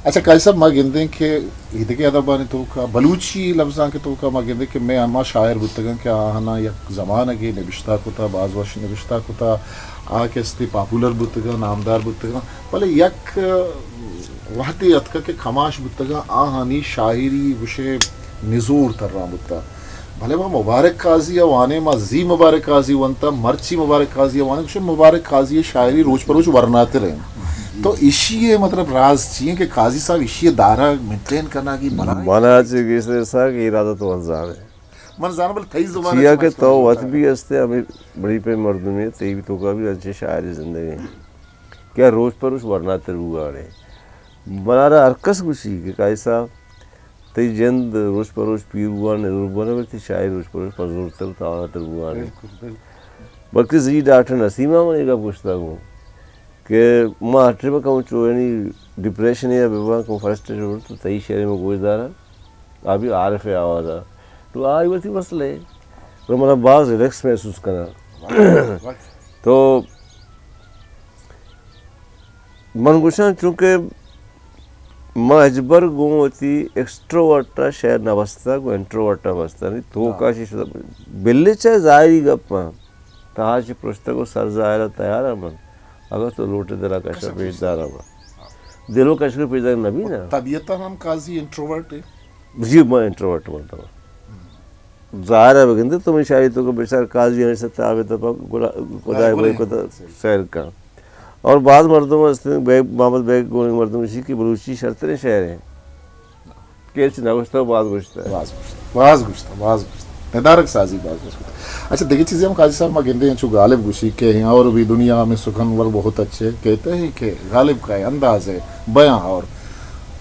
اچھا قاضی صاحب، ما گندیں کہ ایدگہ ادبانی توکا، بلوچی لبزانک ءِ توکا ما گندیں کہ مئے ہما شاعر بوتگاں کہ آہانا یک زمانگے نبشتہ کتا، باز وش نبشتہ کتا، آ کہ استی پاپولر بوتگاں، نامدار بوتگاں، بلے یک وہدے اتکا کہ کماش بوتگاں، آہانی شاعری گوشے نزور تران بوتا۔ بلے ما مبارک قاضی ءَ وانیں، ما زی مبارک قاضی ونتا، مرچی مبارک قاضی ءَ وانیں، گوشے مبارک قاضی ءِ شاعری روچ پہ روچ ورناتر انت۔ تو ایشی ءِ مطلب راز چی انت کہ قاضی صاحب ایشی ءِ دارا مینٹین کنگی بلائیں؟ منا چہ گیشتر سک ارادہ تو من زانے۔ من زاناں، بلے تئی زبان ءَ چیا چہ کہ من تو وت بھی ہستے، ہمیں بڑی پہ مردمی، تئی بھی توکا بھی انچیں شاعری زندگی کیا روچ پہ روچ ورناتر بوگانے۔ منارا ہر کس گوشی کہ قاضی صاحب، تئی جند روچ پہ روچ پیر بوان، نزور بوان، بلے تئی شاعری روچ پہ روچ پزورتر و تاوانتر بوان۔ بالکل، بالکل۔ بلکہ زی ڈاکٹر نسیم ءَ من اے گپ گوشتگ اوں کہ ما ہر ٹائم کم چو یعنی ڈپریشن یا بہ باں، کم فرسٹریشن، تو تئی شعر من گوش داراں، آ بھی عارف ءِ آواز ءَ، تو آئی وتی مسئلہ ہے، تو منا باز ریلیکس محسوس کناں۔ تو من گوشاں، چونکہ ما ہچبر گوں وتی ایکسٹروورٹ ءَ شعر نہ بستہ، گوں انٹروورٹ ءَ بستہ، نی توکا شی شدہ۔ بلے چہ ظاہری گپ آں، تہا چہ پرشتگ و سر ظاہر ءَ تیار آں من، اگر تو لوٹے دل ءَ کش پیش دار آں من۔ دل و کشک پیش دار نہ بی نا۔ طبیعتاً ہم قاضی انٹروورٹ ہے؟ جی، من انٹروورٹ بنتا ہوں۔ ظاہر ہے بگندے تو من شاعری توکا بچار، قاضی ہمیشہ تاب تپا گلا-، خدائے گلے گوئے کتا سیر کن۔ اور باز مردم ہستیں، بیگ، محمد بیگ گونی مردم اسی کہ بلوچی شرتریں شعر ہیں۔ کہ ہچ نہ گوشتہ، باز گوشتہ۔ باز گوشتہ، باز گوشتہ، باز گوشتہ۔ ندارگ سازی باز گوشتہ۔ اچھا، دگہ چیزے ہم قاضی صاحب ما گندے ہیں، چو غالب گوشی کہ ہیں اور بھی دنیا میں سخنور بہت اچھے کہتے ہیں کہ غالب کا انداز ہے بیاں اور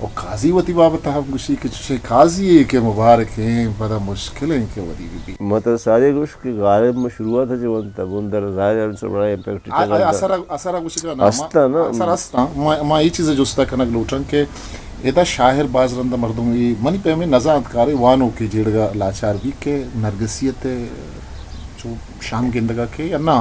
و قاضی وتی بابت ہم گوشی کہ چوشیں قاضی یے کہ مبارک ہیں، پدا مشکل ہیں کہ ودی بی بی۔ مطلب سارے گوش کہ غالب میں شروعات ہے جو ونتا گون در ظاہر ہے، ان سے بڑا امپیکٹ آ-، آ-، اثر، اثر گوشی کا نام ہستا نا۔ اثر ہستا۔ ما، ما یہ چیز جستا کنگ لوٹن کہ ادا شاعر باز رند مردم یہ منی پیمیں نزانت کارے وانو کے جیڑگا لاچار بی کہ نرگسیت چو شام گندگا کے یا نا۔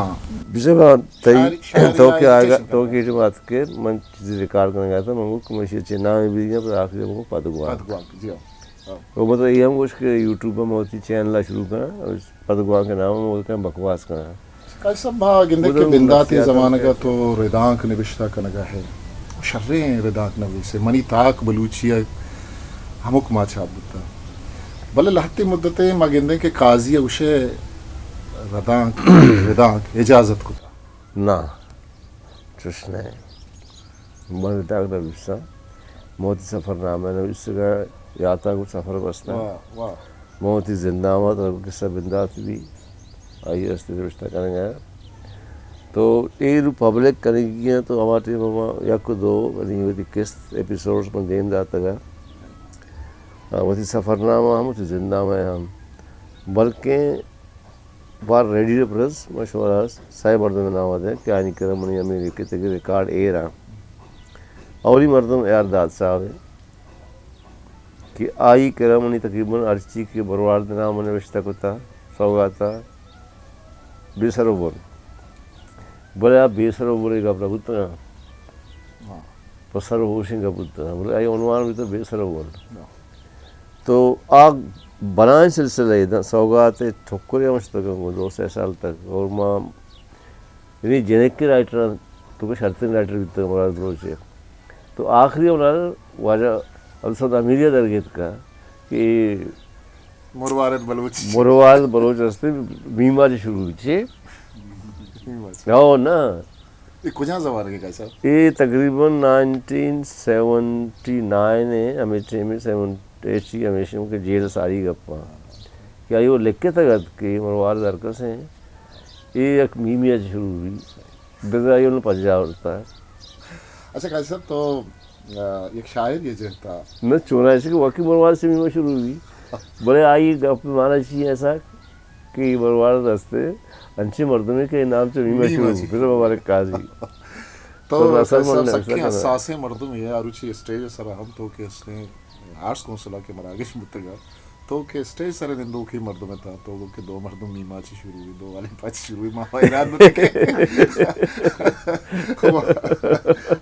بزبان تئی شاعری، شاعری تو کہ آئے گا، تو کہ جو بات کہ من چیزے ریکارڈ کنگ ءَ اتاں، من گوں کہ من ایشی ءَ چہ نامے بیگ ءَ، پدا آخری ءَ من گوں پدگوانک۔ پدگوانک، جی ہاں۔ ہاں۔ و مطلب اے ہم گوش کہ یوٹیوب ءَ من وتی چینل ءَ شروع کناں، پدگوانک ءِ نام ءَ من کاں بکواس کناں۔ قاضی صاحب، ما گندے کہ بنداتی زمانگ ءَ تو ردانک نبشتہ کنگ ءَ ئے، شریں ردانک نویسے، منی تاک بلوچی ءَ ہمک ما چاپ بوتا، بلے لہتے مدتے ما گندیں کہ قاضی ءَ گوشے ردانک، ردانک اجازت کتا۔ نہ، چش نہ۔ من ردانک نہ نویساں۔ من وتی سفر نامہ نویسگا، یاتا گوں سفر بستہ۔ واہ، واہ۔ من وتی زندہ آمد، قصہ بندات بی، آئی است نوشتہ کنگا۔ تو اے رو پبلک کنگی ہیں، تو ہما ٹائم ما یک و دو، یعنی وتی قسط ایپیسوڈز من دیم داتگا۔ ہاں، وتی سفر نامہ ہم، وتی زندہ آمد ہم۔ بلکیں بار ریڈیو پریس، ما شمارا سئے مردم نام دیں کہ آنی کرا منی ہمے لکھتگیں ریکارڈ ایر آں۔ اولی مردم اے آر داد صاحب ہے کہ آئی کرا منی تقریباً ہرچی کہ بروارد نام نوشتہ کتا، سوگاتا، بے سر و بن۔ بلے آ بے سر و بن گپ نہ بوتگا۔ ہاں۔ پہ سر و ہوشیں گپ بوتگا۔ بلے آئی عنوان بیتا بے سر و بن۔ ہاں۔ تو آ بلائیں سلسلہ ءَ داں سوگات ءِ ٹکرے ہم شتگ گوں دو سئے سال تک، اور ما یعنی جنکیں رائٹراں تو کہ شرتریں رائٹر بیتگ مراد بلوچ ءِ۔ تو آخری ہم واجہ عبدالصمد امیری ءَ درگیتکا کہ مروارد بلوچ۔ مروارد بلوچ ہستے، میما چہ شروع بیت چے؟ میما چہ۔ او نا۔ اے کجا زمانگ ءَ قاضی صاحب؟ اے تقریباً نائنٹین سیونٹی نائن ءَ، ہمے ٹائم ءَ، سیونٹی ایٹ ءَ، ہمیشہ کہ جیل ساری گپاں کہ آئی ءَ لکھتگ ات کہ مروارد ہر کس ہیں، اے یک میمی ءَ شروع بی، بزاں آئی ءَ پجا ورتا۔ اچھا قاضی صاحب، تو، آ، یک شاعر یہ جنتا۔ نہ، چونائش کہ واقعی مروارد سے میما شروع بی، بلے آئی گپ مانا چی ایسا کہ اے مروارد ہستے، انچیں مردمے کہ نام چہ میما شروع، بزاں مبارک قاضی۔ تو تو ناصر قاضی صاحب، من سکیں ناصر حساسیں مردمے، ہر روچی اسٹیج ءِ سرا ہم تو کہ ہستیں آرٹس کونسل ءَ کہ مراگش بوتگا، تو کہ اسٹیج سر نندوکیں مردم اتاں، تو گو کہ دو مردم نیما چی شروع بی، دو والے پچ شروع بی، ما حیران بوتیں کہ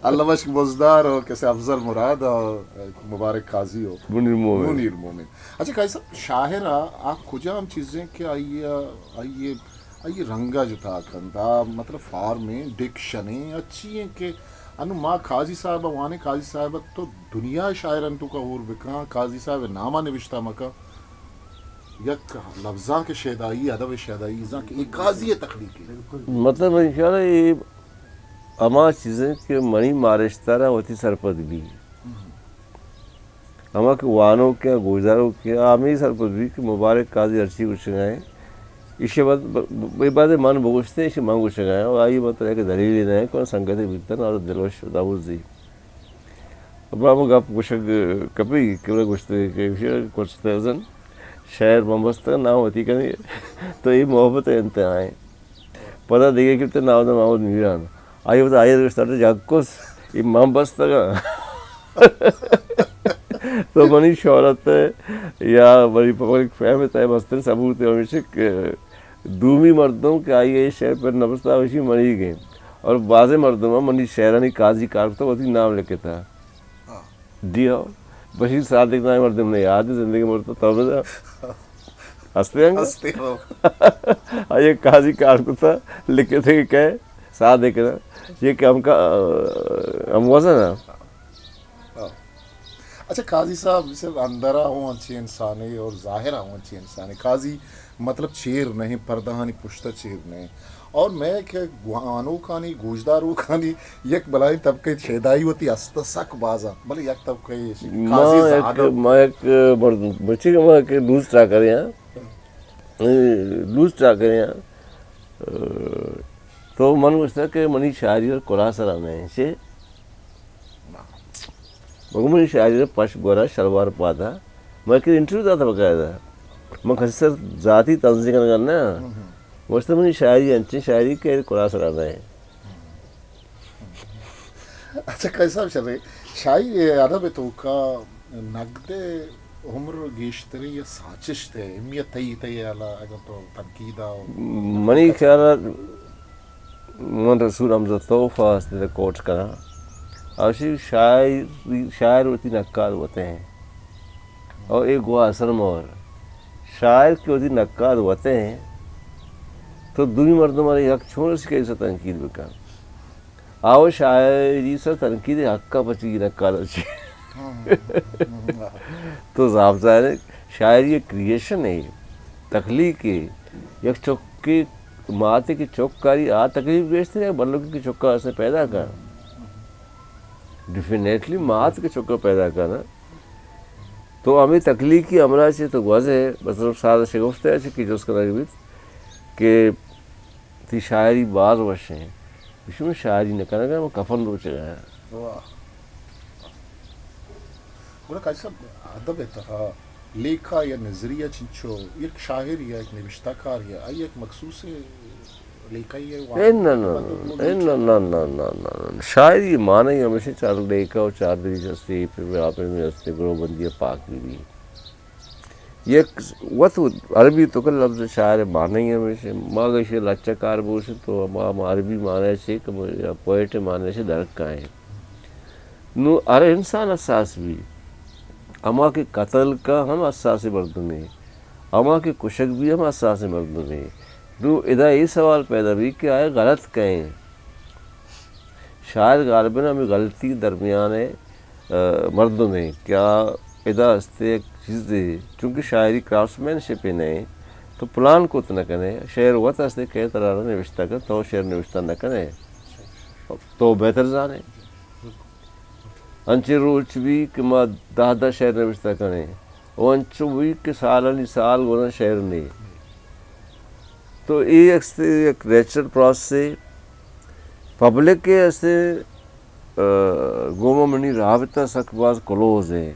اللہ بخش بزدار و کسے افضل مراد و مبارک قاضی و منیر مومن۔ منیر مومن۔ اچھا قاضی صاحب، شاعر آ، آ کجام چیزیں کہ آئی، آئی، آئی رنگا جتا کنت، آ مطلب فارمیں، ڈکشنیں، اچی ہیں کہ انو ما قاضی صاحب ء وانیں، قاضی صاحب ء تو دنیا ء شاعرانی توکا ہور بکن، قاضی صاحب ء نام ء نبشتہ مکن، یک لبزانک ء شیدائی، ادب ء شیدائی، زانک اے قاضی ء تخلیق ہے۔ مطلب، من خیال ہے، اے ہما چیزیں کہ منی مارشت ء را وتی سرپد بی۔ ہما کہ وانوک ء گوشداروک ء آ ہمے سرپد بی کہ مبارک قاضی ہرچی گوشگا ہیں، ایشی ء بعد ب-، ب-، بعد من بگوشتے، ایشی من گوشگا ہیں، اور آئی مطلب کہ دلیل نہ ہے کہ سنگت بیتن اور دلوش داوزی۔ اب ہم گپ گوشگ کپی کہ گوشتے کہ ایشی کچھ تیزن شاعر من بستگ نام وتی کنی، تو یہ محبت انتہا ہیں۔ پدا دگہ کپت ناودم محمد میران۔ آئی وت آئی گوشت، اڑے جاکوس، اے من بستگاں۔ تو منی شہرت ء یا منی پبلک فہم ء تہ ء مستریں ثبوت ہمیش کہ دومی مردم کہ آئی ء شعر پر نبشتہ، اشی منیگ ہیں۔ اور بازیں مردم منی شعرانی قاضی کار کتہ، وتی نام لکھتا۔ جی ہاں، بشیر صادق نام مردم نے یاد ہے، زندگی مرتا تو بدا۔ ہستے ہیں؟ ہستے ہو۔ آئیے قاضی کار کتا، لکھتے کہ کہے، صادق نا، یہ کہ ہم کا، ہم وزن ہے۔ ہاں۔ اچھا، قاضی صاحب، صرف اندرا ہوں انچی انسانی اور ظاہرا ہوں انچی انسانی۔ قاضی مطلب چیر نہیں، پردہانی پشت چیر نہیں۔ اور میں کہ گوانوکانی، گوشداروکانی یک بلاہیں طبقہ شیدائی وتی است سک بازاں، بلے یک طبقہ ایش کہ ما قاضی یک، زیادہ۔ ما یک مردم، بچے کہ ما یک لوز ٹاکر ہیں، لوز ٹاکر ہیں۔ تو من گوشتا کہ منی شاعری اور کلا سرا نہیں چے۔ بگو منی شاعری ء پش گورا شلوار پادا۔ من کہ انٹرویو داتا باقاعدہ۔ من کسی سر ذاتی طنز کنگا نہ۔ گوشتا منی شاعری انچیں شاعری کہ کلا سرا نہ۔ اچھا، قاضی صاحب شرے، شاعری ادب توکا نقد عمر گیشتریں یا ساچشت ہے؟ اہمیت تئی، تئی حالا اگر تو تنقید آ منی خیال من رسول حمزہ توف ء است ء کوٹ کناں۔ آشی شاعر، شاعر وتی نقاد وت ہیں۔ اور اے گوا اصل مور۔ شاعر کہ وتی نقاد وت ہیں، تو دومی مردم ء یک چون اس کے سر تنقید بکن۔ آو شاعری سر تنقید حق کا پچی نقاد اچھی۔ تو صاحب ظاہر ہے، شاعری ایک کریئیشن ہے، تخلیق ہے۔ یک چکے ماتے کہ چک کاری آ تکلیف گیشتر ہے، بلکہ کہ چکا اس نے پیدا کر۔ ڈیفینیٹلی مات کہ چکا پیدا کر نا۔ تو ہمیں تخلیقی ہمراہ چے تو گوز ہے، بس صرف سادہ شگفت ہے، چے کہ جس کنگ بیت کہ تی شاعری باز وش ہیں۔ اشی من شاعری نہ کنگ ء، من کفن روچگ ء۔ واہ۔ گڑا قاضی صاحب، ادب ء تہا لیکہ یا نظریہ چنچو یک شاعر یا یک نبشتہ کار یا آئی یک مخصوص لیکہ یا اے نہ، نہ، نہ، نہ، نہ، نہ، نہ۔ شاعری معنی ہمیشہ چار لیکہ و چار دریچ ہستی، پھر آپ میں ہستی، گروہ بندی پاک بی بی۔ یک وت عربی توکا لفظ شاعر معنی ہمیش انت۔ ما اگہ ایشی لچہ کار بوشیں تو ما، ما عربی معنی چے کہ ما یا پوئٹ معنی چے درک کائیں۔ نو ہر انسان حساس بی۔ ہما کہ قتل کا ہم حساس مردمے۔ ہما کہ کشگ بی ہم حساس مردمے۔ نو ادا اے سوال پیدا بی کہ آیا غلط کئے؟ شاعر غالباً ہمیں غلطی درمیان ء، آ، مردم ء کہ آ ادا است یک چیزے، چونکہ شاعری کرافٹس مین شپ ء نہ، تو پلان کت نہ کنے، شعر وت است کہ ترا نوشتہ کن، تو شعر نوشتہ نہ کنے، تو بہتر زانے۔ انچیں روچ بی کہ ما دہ دہ شعر نوشتہ کنیں، و انچو بی کہ سالانی سال گونا شعر نے۔ تو اے است یک نیچرل پروسیس ہے۔ پبلک ء است، آ، گوما منی رابطہ سک باز کلوز ہے۔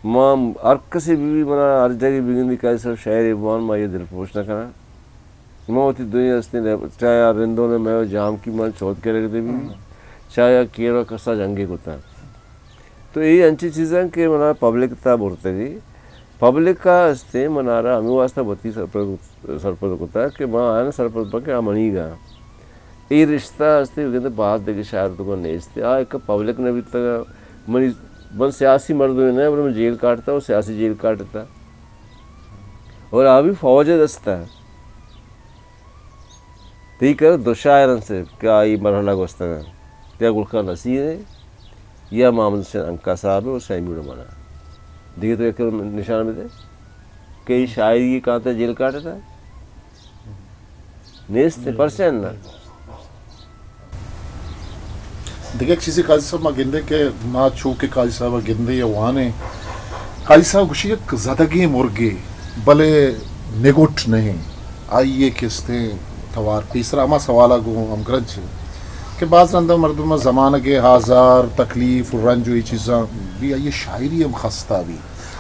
ما ہر کسی بی بی منا ہر جگہ بگندی کہ صرف شعر بوان، ما یہ دلپروش نہ کناں۔ ما وتی دوئیں ہستیں، چاہے آ رندوں نے میں جام کی من چوت کے رکھ دے بی، چاہے آ کیرو کسا جنگی کتا۔ تو اے انچیں چیزاں کہ منا پبلک تا برتگی۔ پبلک ءَ استیں، منارا ہمے واسطہ وتی سرپد، سرپد کتا کہ ما آیاں سرپد بکیں کہ آ منیگا۔ اے رشتہ استیں، گندے باز دگہ شاعر تو نیست۔ آ ایک پبلک نہ بیتگا، منی، من سیاسی مردمے نہ، بلے من جیل کاٹتا و سیاسی جیل کاٹتا۔ اور آ بھی فوج دستا۔ تئی کر دو شاعر انت کہ آئی مرحلہ گوستگا۔ یا گل خان نصیر ہے، یا محمد حسین عنقا صاحب ہے اور سیمی ڈمان ہے۔ دیگہ تو یک نشان بدے کہ اے شاعری کانتا جیل کاٹتا؟ نیست، پرچا نہ؟ دگہ یک چیزے قاضی صاحب ما گندے کہ ما چو کہ قاضی صاحب ءَ گندے یا وانے، قاضی صاحب گوشی یک زدگیں مرگے، بلے نگٹ نہیں۔ آئی ءِ کہ استیں توار پیسرا ہما سوال ءَ گوں ہمگرنچ کہ باز رندا مردم ءَ زمانگ ءِ آزار، تکلیف و رنج و اے چیزاں بھی آئی ءِ شاعری ہم خستہ بھی۔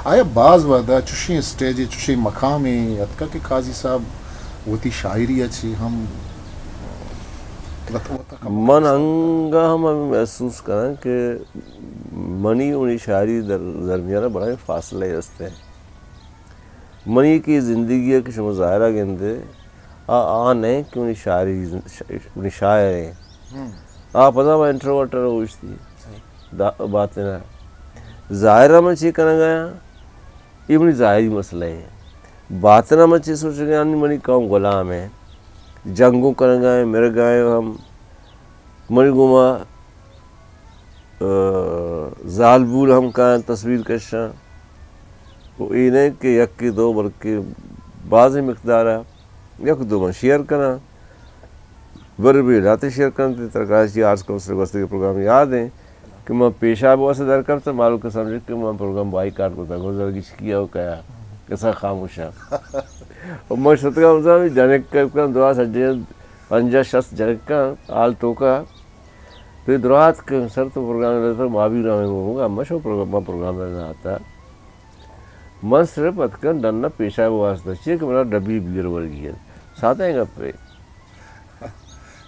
آیا باز وہدا چشیں اسٹیجے، چشیں مقامے اتکا کہ قاضی صاحب وتی شاعری ءَ چی ہم وت-، وت-، من انگا ہم ہمے محسوس کناں کہ منی و منی شاعری در-، درمیان بڑا فاصلہ است ہے۔ منی کہ زندگی ہے کہ شما ظاہرہ گندے، آ، آ نہیں کہ منی شاعری، منی شاعر ہیں۔ ہم۔ آ پدا ما انٹروورٹ روشتی۔ صحیح۔ دا-، بات ہے نا۔ ظاہرہ من چی کنگا، اے منی ظاہری مسئلہ ہے۔ باطن ءَ من چے سوچگ ءَ آں، منی قوم غلام ہے، جنگوں کنگ ءَ ہے، مرگ ءَ ہے ہم۔ منی گوما، آ، زالبول ہم کاین تصویر کشاں۔ و اے نہ کہ یکے دو بلکہ بازیں مقدار ءَ یک دو من شیئر کناں۔ بر بی لاتے شیئر کنت، ترا کراچی آرٹس کونسل ءِ گوستگیں پروگرام یاد ہیں کہ من پیشاب واسطہ در کپت، مالو کہ سمجھ کہ من پروگرام بائیکاٹ کتا، گزر گشکی او کیا، کسا خاموشا۔ و من شتگا مثلاً جنک کن دراس ہجے پنجاہ شست جنک کن آل توکا، تو دراس کن سر تو پروگرام لیتا، ما بھی رامے موگا، مشو پروگرام، من پروگرام لیتا آتا۔ من صرف اتکن ڈن پیشاب واسطہ، چیئے کہ منا ڈبی بیر ورگی ہے۔ سادہ ہیں گپے۔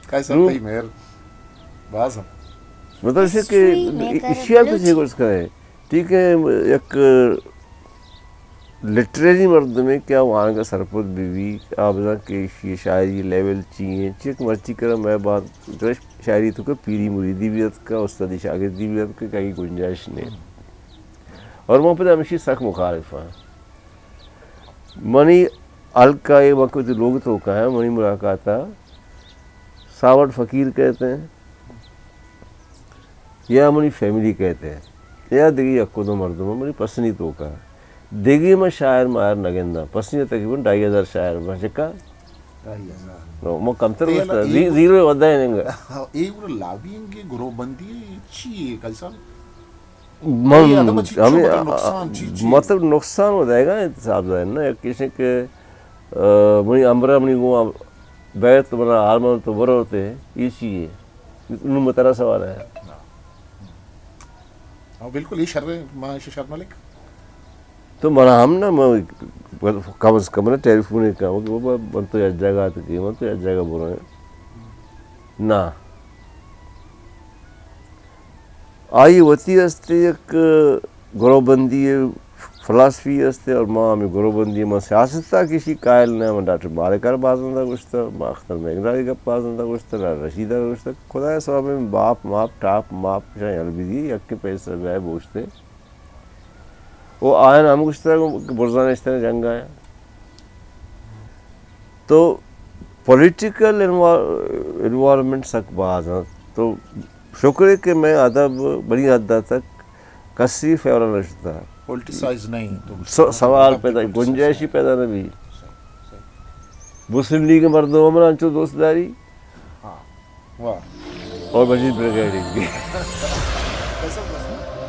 کیسا نو۔ تئی مہر باز ہم۔ مطلب اسے کہ ہسٹری میکر اشیال تو بلوچی۔ چیز گوشت کرے۔ ٹھیک ہے، یک لٹریری مردمے کہ آ وانگا سرپد بہ بی، آ بزاں کہ ایشی شاعری لیول چی ہیں، چیک مرچی کرا میں بات شاعری تو کہ پیری مریدی بھی اتکا، استادی شاگردی بھی اتکا، کہیں گنجائش نہیں۔ اور من پدا ہمیشی سک مخالف ہاں۔ منی حلقہ ءَ، من وتی لوگ توکا ہیں، منی ملاقات ءَ ساوڈ فقیر کہتے ہیں یا منی فیملی کہتے ہیں یا دگہ یک دو مردم منی پسنی توکا۔ دگہ من شاعر ماہر نہ گنداں۔ پسنی تقریباً ڈھائی ہزار شاعر بچکا۔ ڈھائی ہزار۔ نو، من کمتر تیل گوشتا، اے زی-، زیرو ودا ہے ننگا۔ اے گڑا لابینگ، گروہ بندی چی ہے قاضی صاحب؟ من اے آدم ءَ چی، چو ہمیں، مطلب نقصان چی، چی؟ مطلب نقصان ہو جائے گا، احتساب ظاہر نا، یک کسی کہ، آ، منی امرا منی گو بیت تو بنا حال من تو برو تے، یہ چی ہے؟ نو مترا سوال ہے۔ ہاں، بالکل، یہ شر ہے، ما ایشی شر ملک۔ تو منا ہم نا، من کم از کم نا ٹیلیفون کاں کہ بابا من تو یک جگہ اتکے، من تو یک جگہ برو۔ نا۔ آئی وتی است یک گروہ بندی فلاسفی است اور ما ہمیں گروہ بندی، ما سیاست تا کسی قائل نہ، من ڈاکٹر مالک ءَ باز زیادہ گوشتا، ما اختر مینگل ءِ گپ باز زیادہ گوشتا، ڈاکٹر رشید ءَ گوشتا، خدا ءِ سواب باپ ماپ ٹاپ ماپ شاہ یل بھی دی، یک کے پیسہ بہ بوشتے۔ و آیان ہم گوشتگ کہ برزا نشتن جنگ آیا۔ تو پولیٹیکل انوا-، انوالومنٹ سک باز انت۔ تو شکر ہے کہ میں ادب بڑی حد تک کسی فیور نہ شتا۔ پولیٹیسائز نہیں تو س-، سوال پیدا، گنجائشی پیدا نہ بھی۔ صحیح، صحیح۔ مسلم لیگ مردم ہمارا انچو دوست داری۔ ہاں۔ واہ۔ اور مجید بریگیڈ کی۔ کیسا دوست ہے؟